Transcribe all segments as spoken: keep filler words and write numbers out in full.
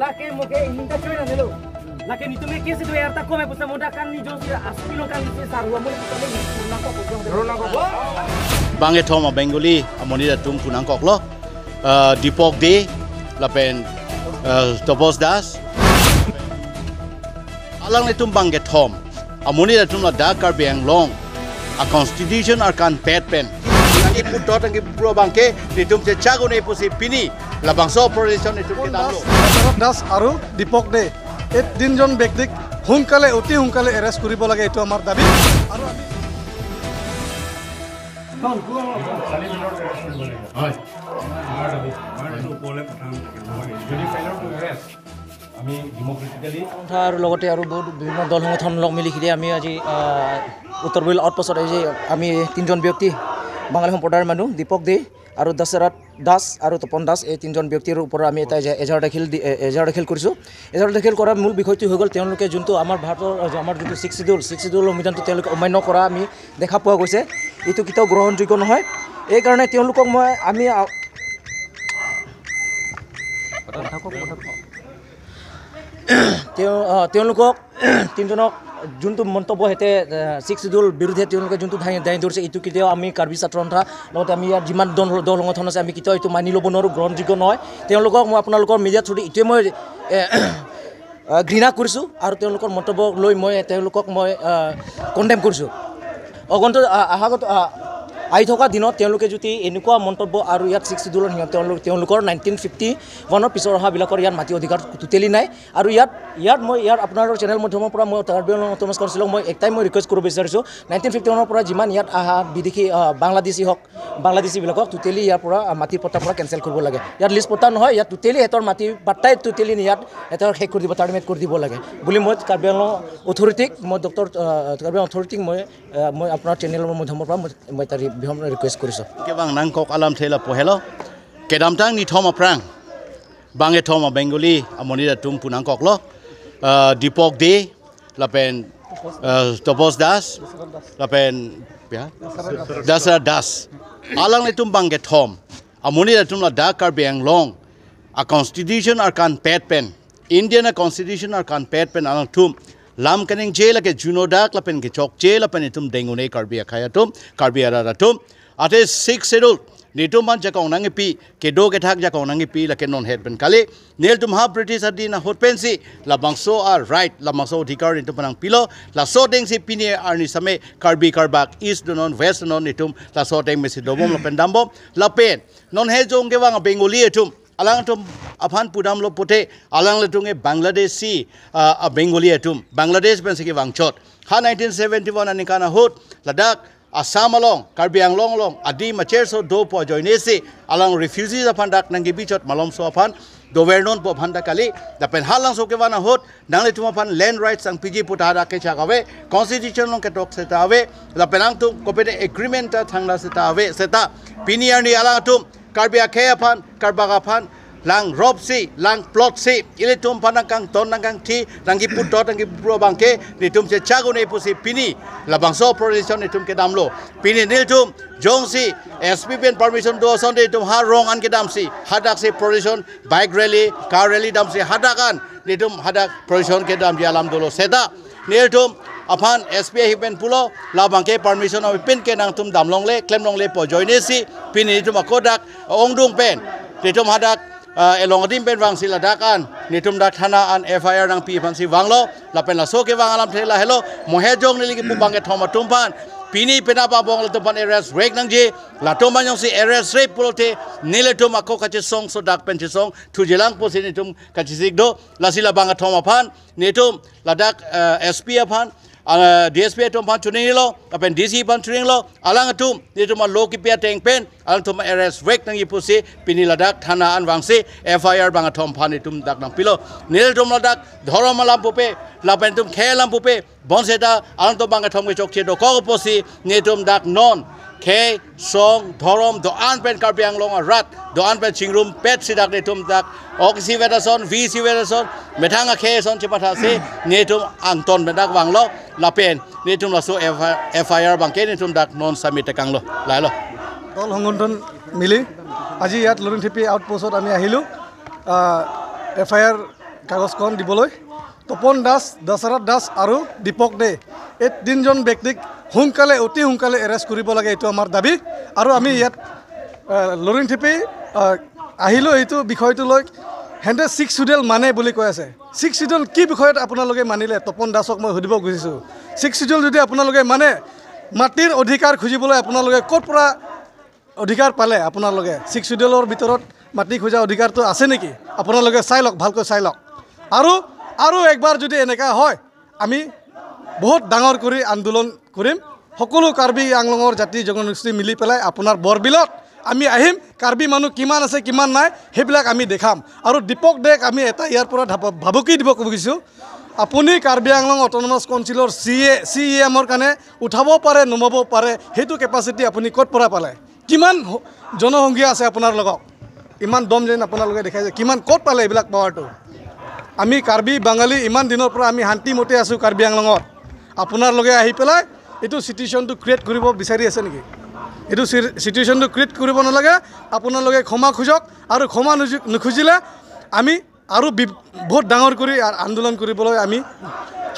Lake moke inta choi na delo. Lake nitum ke case itu erta kome pusa moda kan ni jongsi aspilo kan ni sarua mo pusa ni nangkok jong. Bangkethom a Bengali amonit atum pu nangkoklo. Uh, Deepak Dey, lapen uh, Topos Das. Alanglitum bangkethom amonit atum ladak Karbi Anglong a constitution arkan pet pen nangkipu tot nangkipu abangke nitum chechak un-e pusi pini labangso operation nitum kedamlo. Dasarath Das aru Deepak Dey, e tinjon bektik sonkale, অতি সোনকালে arrest কৰিব লাগে, এইটো আমাৰ দাবী। আৰু আমি হয়। আমাৰ দাবী, আমাৰ এইটো ওপৰলৈ পঠাম। যদি failure to arrest, আমি ডেমক্ৰেটিকেলি আৰু লগতে আৰু বহুত বিভিন্ন দল সংগঠন লগ মিলি কিনে আমি আজি, আহ, উত্তৰ বৰিল আউটপোষ্টত এই যে আমি তিনিজন ব্যক্তি বাঙালী সম্প্ৰদায়ৰ মানুহ, দীপক দে আৰু দশৰথ দাস আৰু তপন দাস, এই তিনিজন ব্যক্তিৰ ওপৰত আমি এটা এজা-, এজাহাৰ দাখিল দি-, এ-, এজাহাৰ দাখিল কৰিছোঁ। এজাহাৰ দাখিল কৰাৰ মূল বিষয়টো হৈ গ'ল, তেওঁলোকে যোনটো আমাৰ ভাৰতৰ, আমাৰ যোনটো ছিক্স শ্বিডিউল, ছিক্স শ্বিডিউল সংবিধানটো তেওঁলোকে অমান্য কৰা আমি দেখা পোৱা গৈছে। এইটো কেতিয়াও গ্ৰহণযোগ্য নহয়। এইকাৰণে তেওঁলোকক মই, আমি, আ, তেওঁ, আ, তেওঁলোকক তিনিজনক যোনটো মন্তব্য সিহঁতে, আ, ছিক্স শ্বিডিউল বিৰুদ্ধে তেওঁলোকে যোনটো দাঙি, দাঙি ধৰিছে, এইটো কেতিয়াও আমি কাৰ্বি ছাত্ৰ সন্থা লগতে আমি ইয়াত যিমান দল, দল সংগঠন আছে, আমি কেতিয়াও এইটো মানি ল'ব নোৱাৰোঁ, গ্ৰহণযোগ্য নহয়। তেওঁলোকক মই আপোনালোকৰ মিডিয়াৰ থ্ৰুদি এইটোৱে মই, এ, আহ, ঘৃণা কৰিছোঁ আৰু তেওঁলোকৰ মন্তব্য লৈ মই তেওঁলোকক মই, আহ, কণ্ডেম কৰিছোঁ। আগন্তুক, আহ, অহাগত, আহ, আহি থকা দিনত তেওঁলোকে যদি এনেকুৱা মন্তব্য আৰু ইয়াত ছিক্স শ্বিডিউলৰ নিয়ম তেওঁলোক, তেওঁলোকৰ নাইনটিন ফিফটি ওৱানৰ পিছৰ অহাবিলাকৰ ইয়াত মাটি অধিকাৰ টোটেলি নাই। আৰু ইয়াত, ইয়াত মই ইয়াত আপোনাৰ চেনেল মাধ্যমৰ পৰা মই কাৰ্বি আংলং অট'নমাছ কাউন্সিলক মই একটাই মই ৰিকুৱেষ্ট কৰিব বিচাৰিছোঁ, নাইনটিন ফিফটি ওৱানৰ পৰা যিমান ইয়াত অহা বিদেশী, আহ, বাংলাদেশী হওক, বাংলাদেশীবিলাকক টোটেলি ইয়াৰ পৰা, আ, মাটিৰ পট্টাৰ পৰা কেঞ্চেল কৰিব লাগে। ইয়াত লিজ পট্টা নহয়, ইয়াত টোটেলি সিহঁতৰ মাটি পট্টাই টোটেলি ইয়াত সিহঁতৰ শেষ কৰি দিব, টাৰ্মিনেট কৰি দিব লাগে বুলি মই কাৰ্বি আংলং অথৰিটিক, মই ডক্টৰ, আ, কাৰ্বি আংলং অথৰিটিক মই, আ, মই আপোনাৰ চেনেলৰ মাধ্যমৰ পৰা মই, মই এটা ৰি-, বিহম ৰিকুৱেষ্ট কৰিছোঁ। Kevang nangkok alamthe lapu helo. Kedamtang nithom aphrang bangkethom a Bengali amonit atum pu nangkoklo. Ah, Deepak Dey, lapen, eh, Topos Das, lapen, ya, Dasarath Das. Alanglitum bangkethom amonit atum ladak Karbi Anglong a constitution arkan pet pen, Indian a constitution arkan pet pen alangtum lam keningje lake juno dak lapen kechokche lapen itum deng un-e Karbi akhei atum, Karbi arat atum. Athe sixth schedule nelitum aphan jakong nangkipi, kedo kethak jakong nangkipi, lake non het pen kali. Nelitum ha British adin ahut pensi labangso a right, labangso adhikar nelitum aphan nangpilo. Laso atengsi pini arni same Karbi Karbak East donon, West donon, nelitum laso ateng mesi dobom lapen dambom. Lapen non he jong kevang a Bengali atum, alangtum aphan pudamlo pute, alanglitum ke Bangladeshi, ah, a Bengali atum, Bangladesh pensi kevangchot. Ha nineteen seventy-one aningkan ahut ladak Assam along, Karbi Anglong along adim acherso dopo ajoinesi alang refugees aphan dak nangkebichot, malomso aphan dover nonpo aphan dak kali. Lapen halabangso kevang ahut nanglitum aphan land rights nangpiji pu ta dak kechak ave, constitution along ketok seta ave, lapen nangtum kopede agreement ta thangta seta ave, seta pini arni alangtum Karbi akhei aphan, Karbak aphan lang ropsi, lang plotsi, ilitum aphan nangkangton, nangkangthi, nangkipu tot, nangkipu abangke nelitum chechak un-e pusi pini labangso operation nelitum kedamlo. Pini nelitum jongsi S P pen permission do asonte nelitum ha rong an kedamsi, hadaksi procession, bike rally, car rally damsi hadak an nelitum hadak procession kedamji alam dolo. Seta nelitum aphan S P ahin pen pulo, labangke permission ave, pin ke nangtum damlongle, klemlongle pu ajoinesi pini nelitum ako dak ongdung pen, nelitum hadak, ah, elong adim pen vangsi ladak an nelitum dak thana an F I R nangpi aphansi vanglo. Lapen laso kevang alamthe lahelo, mo he jong neli kipu bangkethom atum aphan, pini penap abong latum aphan arrest vek nangji. Latum aphan jongsi arrest vek pulote nelitum ako kachesong so dak pen chesong thujelang pusi nelitum kachesik do. Lasi labangkethom aphan nelitum ladak, eh, S P aphan, ah, D S P atum aphan choninglo, lapen D C aphan choninglo, alangtum nelitum alo kipi ateng pen alangtum arrest vek nangji pusi pini ladak thana an vangsi F I R bangkethom aphan nelitum dak nangpilo. Nelitum ladak dhorom alam pupe, lapen itum khei alam pupe, bonseta alangtum bangkethom kechokche dokok pusi nelitum dak non khei, song, dhorom do-an pen, Karbi Anglong arat do-an pen chingrumpetsi dak nelitum dak ok isivet ason, vi isivet ason, methang akhei ason chepathasi nelitum angton pen dak vanglo. Lapen nelitum laso F I R, F I R abangke nelitum dak non submit tekanglo. Lahelo. দল সংগঠন মিলি আজি ইয়াত লুৰিংথেপি আউটপোষ্টত আমি আহিলোঁ। আহ, F I R কাগজখন দিবলৈ। তপন দাস, দশৰথ দাস আৰু দীপক দে, এই তিনিজন ব্যক্তিক সোনকালে, অতি সোনকালে এৰেষ্ট কৰিব লাগে, এইটো আমাৰ দাবী। আৰু আমি ইয়াত, আহ, লুৰিংথেপি, আহ, আহিলোঁ এইটো বিষয়টো লৈ। সিহঁতে ছিক্স শ্বিডিউল মানে বুলি কৈ আছে। ছিক্স শ্বিডিউল কি বিষয়ত আপোনালোকে মানিলে? তপন দাসক মই সুধিব খুজিছোঁ। ছিক্স শ্বিডিউল যদি আপোনালোকে মানে, মাটিৰ অধিকাৰ খুজিবলৈ আপোনালোকে ক'ৰ পৰা অধিকাৰ পালে? আপোনালোকে ছিক্স শ্বিডিউলৰ ভিতৰত মাটি খোজা অধিকাৰটো আছে নেকি? আপোনালোকে চাই লওক, ভালকৈ চাই লওক। আৰু, আৰু একবাৰ যদি এনেকা হয়, আমি বহুত ডাঙৰ কৰি আন্দোলন কৰিম। সকলো কাৰ্বি আংলঙৰ জাতি জনগোষ্ঠী মিলি পেলাই আপোনাৰ বৰবিলত আমি আহিম। কাৰ্বি মানুহ কিমান আছে, কিমান নাই, সেইবিলাক আমি দেখাম। আৰু দীপক দেক আমি এটা ইয়াৰ পৰা ধাপ-, ভাবুকি দিব খুজিছোঁ। আপুনি কাৰ্বি আংলং অট'নমাছ কাউন্সিলৰ চি এ, চি ই এমৰ কাৰণে উঠাব পাৰে, নমাব পাৰে, সেইটো কেপাচিটি আপুনি ক'ত পৰা পালে? কিমান হ-, জনসংখ্যা আছে আপোনাৰ লগত? ইমান দম যেন আপোনালোকে দেখাইছে, কিমান, ক'ত পালে এইবিলাক পাৱাৰটো? আমি কাৰ্বি বাঙালী ইমান দিনৰ পৰা আমি শান্তিমতে আছোঁ কাৰ্বি আংলঙত। আপোনালোকে আহি পেলাই এইটো চিটুৱেশ্যনটো ক্ৰিয়েট কৰিব বিচাৰি আছে নেকি? এইটো চি-, চিটুৱেশ্যনটো ক্ৰিয়েট কৰিব নালাগে। আপোনালোকে ক্ষমা খোজক আৰু ক্ষমা নুজু-, নুখুজিলে আমি আৰু বি-, বহুত ডাঙৰ কৰি আ-, আন্দোলন কৰিবলৈ আমি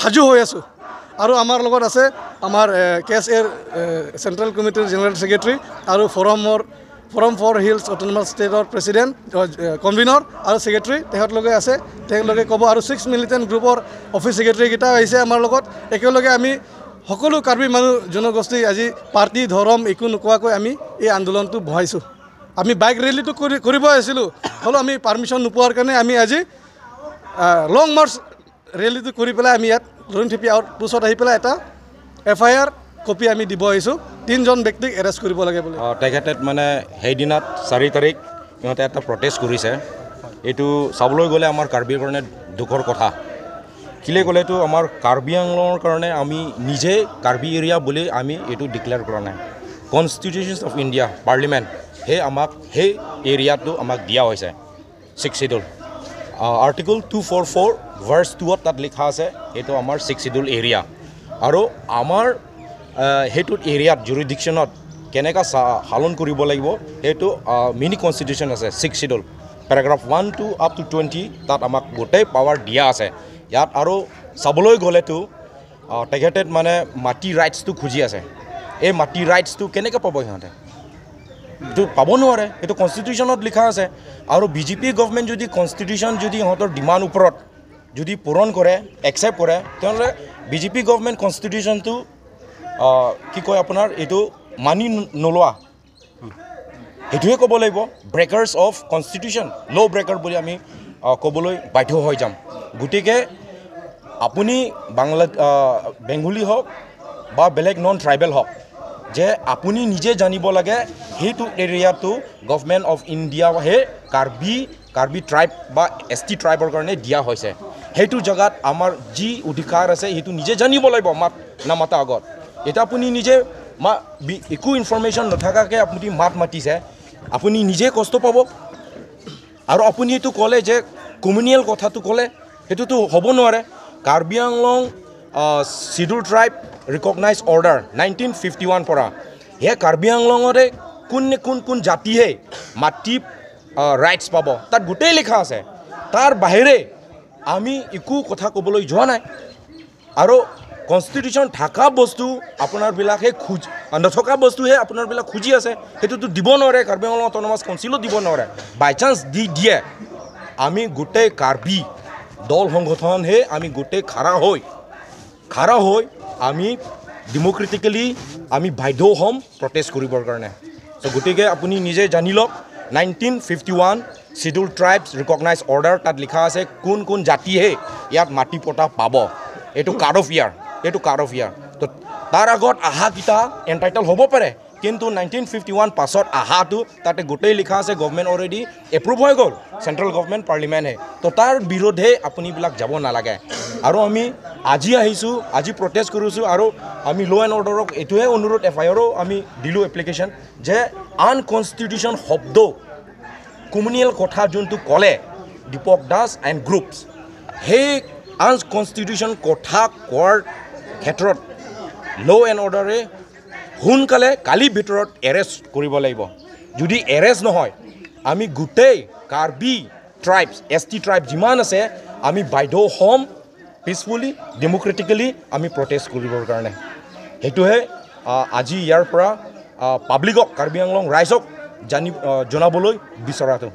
সাজু হৈ আছোঁ। আৰু আমাৰ লগত আছে আমাৰ, এ, কে এছ এৰ, এ, চেণ্ট্ৰেল কমিটিৰ জেনেৰেল ছেক্ৰেটাৰী আৰু ফ'ৰামৰ, ফ'ৰাম ফৰ হিলছ অট'নমাছ ষ্টেটৰ প্ৰেচিডেণ্ট, অ, এ, কনভেনৰ আৰু ছেক্ৰেটাৰী তেখেতলোকে আছে, তেখেতলোকে ক'ব। আৰু ছিক্স মিলিটেণ্ট গ্ৰুপৰ অফিচ ছেক্ৰেটাৰীকেইটা আহিছে আমাৰ লগত। একেলগে আমি সকলো কাৰ্বি মানুহ জনগোষ্ঠী আজি পাৰ্টি, ধৰম একো নোকোৱাকৈ আমি এই আন্দোলনটো বঢ়াইছোঁ। আমি বাইক ৰেলীটো কৰি, কৰিব আহিছিলোঁ, হ'লেও আমি পাৰ্মিশ্যন নোপোৱাৰ কাৰণে আমি আজি, আহ, লং মাৰ্চ ৰেলীটো কৰি পেলাই আমি ইয়াত লুৰিংথেপি আউটপোষ্টত আহি পেলাই এটা এফ আই আৰ কপি আমি দিব আহিছোঁ। তিনিজন ব্যক্তিক এৰেষ্ট কৰিব লাগে বুলি। আহ, তেখেতে মানে সেইদিনাত চাৰি তাৰিখ সিহঁতে এটা প্ৰটেষ্ট কৰিছে। এইটো চাবলৈ গ'লে আমাৰ কাৰ্বিৰ কাৰণে দুখৰ কথা। কিলে ক'লেতো আমাৰ কাৰ্বি আংলঙৰ কাৰণে আমি নিজে কাৰ্বি এৰিয়া বুলি আমি এইটো ডিক্লেয়াৰ কৰা নাই। কনষ্টিটিউশ্যন অফ ইণ্ডিয়া, পাৰ্লিমেণ্ট, সেই আমাক সেই এৰিয়াটো আমাক দিয়া হৈছে। Six schedule. Uh, article two four four ভাৰ্চ টুত তাত লিখা আছে, সেইটো আমাৰ ছিক্স শ্বিডিউল এৰিয়া। আৰু আমাৰ, আহ, সেইটোত এৰিয়াত, জুৰিডিকশ্যনত কেনেকা চা-, পালন কৰিব লাগিব, সেইটো, আহ, মিনি কনষ্টিটিউশ্যন আছে, six schedule. Paragraph one two up to twenty, তাত আমাক গোটেই পাৱাৰ দিয়া আছে। ইয়াত আৰু চাবলৈ গ'লেতো আহ, তেখেতে মানে মাটি ৰাইটছটো খুজি আছে। এই মাটি ৰাইটছটো কেনেকৈ পাব সিহঁতে? এইটো পাব নোৱাৰে, এইটো কনষ্টিটিউশ্যনত লিখা আছে। আৰু বি জে পি গভৰ্ণমেণ্ট যদি কনষ্টিটিউশ্যন যদি সিহঁতৰ ডিমাণ্ড ওপৰত যদি পূৰণ কৰে, একচেপ্ট কৰে, তেনেহ'লে বি জে পি গভৰ্ণমেণ্ট কনষ্টিটিউশ্যনটো, আহ, কি কয় আপোনাৰ, এইটো মানি ন-, নোলোৱা, সেইটোৱে ক'ব লাগিব, ব্ৰেকাৰ্ছ অফ কনষ্টিটিউশ্যন, ল' ব্ৰেকাৰ বুলি আমি, আহ, ক'বলৈ বাধ্য হৈ যাম। গতিকে আপুনি বাংলা, আহ, বেংগলী হওক বা বেলেগ নন ট্ৰাইবেল হওক, যে আপুনি নিজে জানিব লাগে সেইটো এৰিয়াটো গভৰ্ণমেণ্ট অফ ইণ্ডিয়াহে কাৰ্বি, কাৰ্বি ট্ৰাইব বা এছ টি ট্ৰাইবৰ কাৰণে দিয়া হৈছে। সেইটো জেগাত আমাৰ যি অধিকাৰ আছে সেইটো নিজে জানিব লাগিব, মাত নামাতা আগত। এতিয়া আপুনি নিজে মা-, বি-, একো ইনফৰমেশ্যন নথকাকৈ আপুনি মাত মাতিছে, আপুনি নিজে কষ্ট পাব। আৰু আপুনি এইটো ক'লে যে কমিউনিয়েল কথাটো ক'লে, সেইটোতো হ'ব নোৱাৰে। Karbi Anglong, uh, schedule tribe recognise order nineteen fifty one পৰা, সেই কাৰ্বি আংলঙতে কোন কোন কোন জাতিহে মাটি, আহ, ৰাইটছ পাব, তাত গোটেই লিখা আছে। তাৰ বাহিৰে আমি একো কথা ক'বলৈ যোৱা নাই। আৰু কনষ্টিটিউশ্যন থকা বস্তু আপোনাৰবিলাকে খুজ-, নথকা বস্তুহে আপোনাৰবিলাক খুজি আছে, সেইটোতো দিব নোৱাৰে, কাৰ্বি আংলং অট'নমাছ কাউন্সিলো দিব নোৱাৰে। বাই চান্স দি দিয়ে, আমি গোটেই কাৰ্বি দল সংগঠনহে আমি গোটেই খাৰা হৈ, খাৰা হৈ আমি ডেম'ক্ৰেটিকেলি আমি বাধ্য হ'ম প্ৰটেষ্ট কৰিবৰ কাৰণে। চ' গতিকে আপুনি নিজে জানি লওক, nineteen fifty one schedule tribes recognise order, তাত লিখা আছে কোন কোন জাতিহে ইয়াত মাটি পট্টা পাব। এইটো কাট অফ ইয়াৰ, এইটো কাট অফ ইয়াৰ। তো তাৰ আগত অহাকেইটা এণ্টাইটল হ'ব পাৰে, কিন্তু নাইনটিন ফিফটি ওৱান পাছত অহাটো তাতে গোটেই লিখা আছে, গভৰ্ণমেণ্ট অলৰেডি এপ্ৰুভ হৈ গ'ল, চেণ্ট্ৰেল গভৰ্ণমেণ্ট, পাৰ্লিমেণ্টে। তো তাৰ বিৰুদ্ধে আপুনিবিলাক যাব নালাগে। আৰু আমি আজি আহিছোঁ, আজি প্ৰটেষ্ট কৰিছোঁ আৰু আমি ল' এণ্ড অৰ্ডাৰক এইটোৱে অনুৰোধ, এফ আই আৰো আমি দিলোঁ এপ্লিকেশ্যন যে আনকনষ্টিটিউশ্যন শব্দ, কমিউনিয়েল কথা যোনটো ক'লে দীপক দাস এণ্ড গ্ৰুপছ, সেই আনকনষ্টিটিউশ্যন কথা কোৱাৰ ক্ষেত্ৰত ল' এণ্ড অৰ্ডাৰে সোনকালে কালিৰ ভিতৰত এৰেষ্ট কৰিব লাগিব। যদি এৰেষ্ট নহয়, আমি গোটেই কাৰ্বি ট্ৰাইবছ, এছ টি ট্ৰাইব যিমান আছে, আমি বাধ্য হ'ম পিচফুলি, ডেমক্ৰেটিকেলি আমি প্ৰটেষ্ট কৰিবৰ কাৰণে। সেইটোহে, আহ, আজি ইয়াৰ পৰা, আহ, পাব্লিকক, কাৰ্বি আংলং ৰাইজক জানি, আহ, জনাবলৈ বিচৰাটো।